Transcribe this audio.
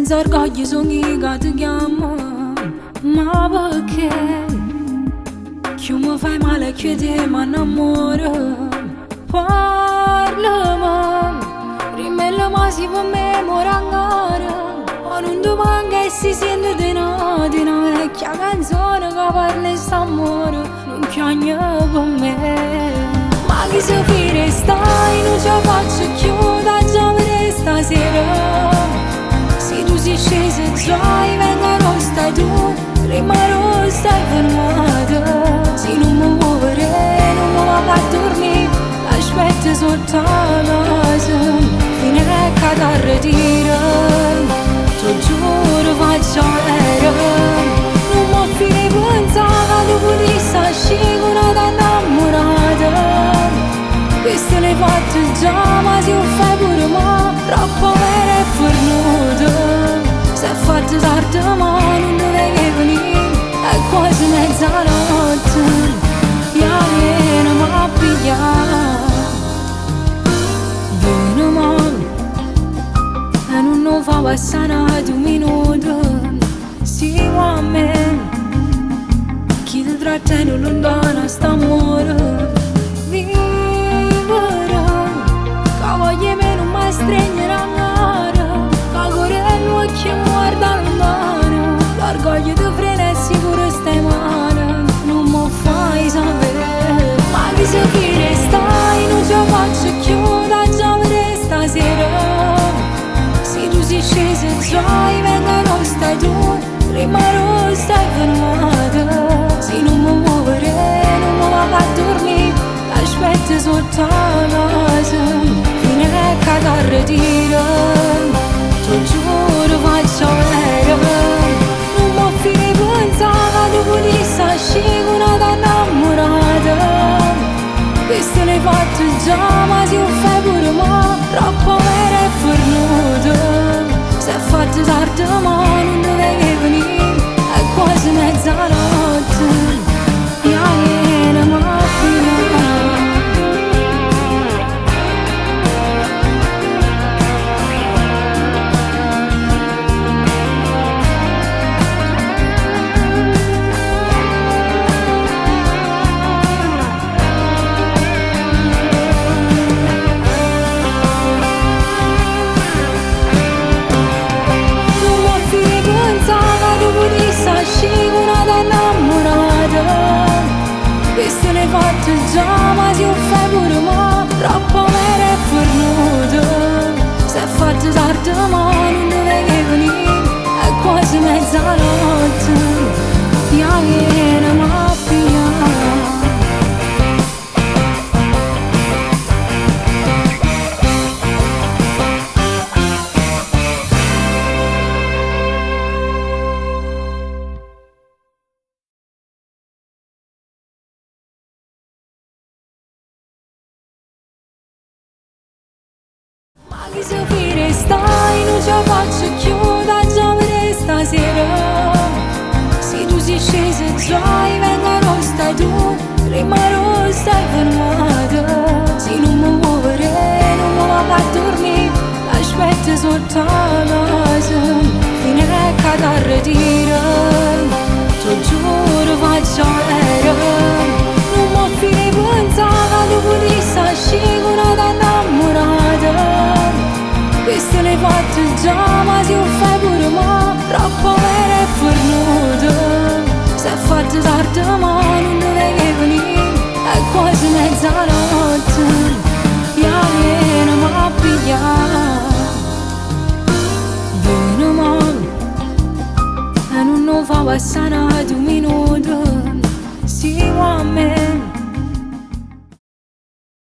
Senza orgoglio sono io che ti chiamo. Ma perché? Più mi fai male più ti mi innamoro. Parlami, rimmelo ma se per me muore ancora. O non ti manca e si sente di no, di una vecchia canzone che parla di st'amore. Non piange per me. Ma chi si fida stai, non ce la faccio più da già vedere stasera. Se tu sei scesa già, io vengo stai tu, rimarrò stai fermata. Se non mi muovere, non mi vado a dormire, aspetto sotto la casa, fino a che ti ritiro. Ti giuro faccio era, non mi fido di pensare che tu potessi uscire con una innamorata. Questo l'hai fatto già, ma se lo fai pure ma troppo vera è fornuto. Se è fatto tardi ma non deve venire, è quasi mezzanotte. Ja vieni a pigliare, vieni ma e non lo fa passare un minuto. Sì, a me, chi ti trattiene lontano st'amore. Vivere, che voglio me non mi stringere ancora, che cuore l'occhio mi guarda lontano, l'orgoglio ti frena e sicuro stai male, non mi fai sapere. Ma chi si fida stai, non ce la faccio più da già vedere stasera. Se tu sei scesa già, io vengo stai tu, rimarrò stai fermata. Se non mi muovere, non mi vado a dormire, aspetto sotto la casa, fino a che ti ritiro. Ti giuro faccio era, non mi fido di pensare che tu potessi uscire con una innamorata. Questo l'hai fatto già, ma se lo fai pure ma troppo vera è fornuto. Se è fatto tardi ma non deve venire, è quasi mezzanotte. Ja vieni a pigliare. Non mi fido di pensare che tu potessi uscire con una innamorata. Questo l'hai fatto già, ma se lo fai pure ma troppo vera è fornuto. Se è fatto tardi ma non deve venire, è quasi mezzanotte. Ja vieni a pigliare. Ma chi si fida stai, non ce la faccio più da già vedere stasera. Se tu sei scesa già, io vengo stai tu, rimarrò stai fermata. Se non mi muovere, non mi vado a dormire, aspetto sotto la casa, fino a che ti ritiro. Ti giuro faccio era, non mi fido di pensare che tu potessi uscire con una innamorata. Questo l'hai fatto già, ma se lo fai pure ma troppo vera è fornuto. Se è fatto tardi ma non deve venire, è quasi mezzanotte. Ja vieni a pigliare, vieni ma e non lo fa passare un minuto.